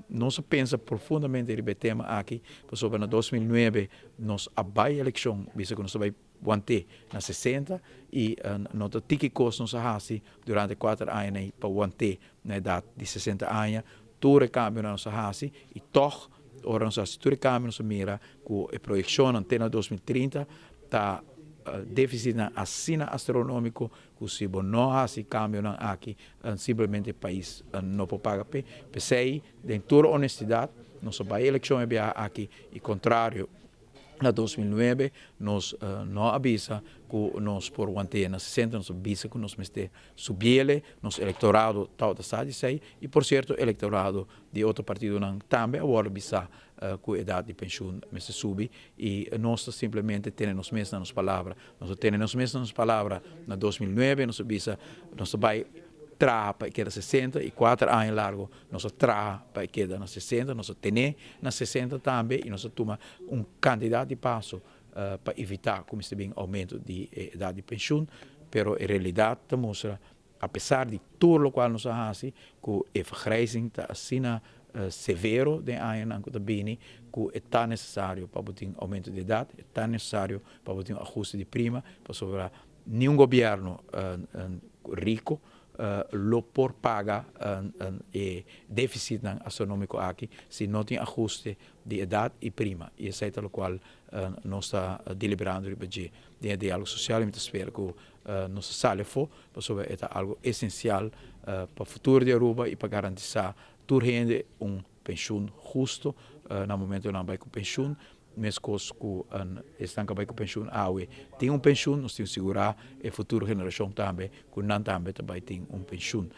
Nos a pensa profundamente riba e tema aki, pasobra na 2009 nos a bay eleccion bisa cu nos ta bay want'e na 60 y no ta tiki cos nos a haci durante 4 aña ey pa want'e na edad di 60 aña. Tur e cambionan nos a haci y toch ora nos haci tur e cambio, nos a mira cu e proyeccion te na 2030 ta deficit nan asina astronomico cu si bo no haci cambionan aki, simplemente e pais no por paga p'e. P'esey, den tur honestidad, nos a bay eleccion e biaha aki y, contrario na 2009, nos no a bisa cu nos por want'e na 60, nos a bisa cu nos mester subi'e. Nos electorado tabata sa di esey y, por cierto, electorado di otro partidonan tambe awor a bisa cu edad di pensioen mester subi y nos simplemente tene nos mes na nos palabra. Nos a tene nos mes na nos palabra na 2009, nos a bisa nos ta bay traha pa keda 60 y 4 aña largo nos a traha pa keda na 60, nos a tene na 60 tambe y nos a tuma un cantidad di paso pa evita cu mester bin aumento di edad di pensioen, pero en realidad ta mustra, apesar di tur loke nos a haci, cu e vergrijzing ta asina severo den añanan cu ta bini, cu ta necesario pa tin aumento di edad, ta necesario pa tin ahuste di prima, pasobra ningun gobierno rico lo por paga e deficit astronomico aki si no tin ahuste di edad y prima. Y esey ta loke nos ta deliberando riba dje den dialogo social y mi ta spera cu nos sali afo, pasobra e ta algo esencial pa futuro di Aruba y pa garantisa tur hende un pensioen husto na momento nan bay cu pensioen. Mescos cu esnan cu bay cu pensioen awe tin un pensioen, nos tin cu sigura e futuro generacion tambe cu nan tambe tambe tin un pensioen.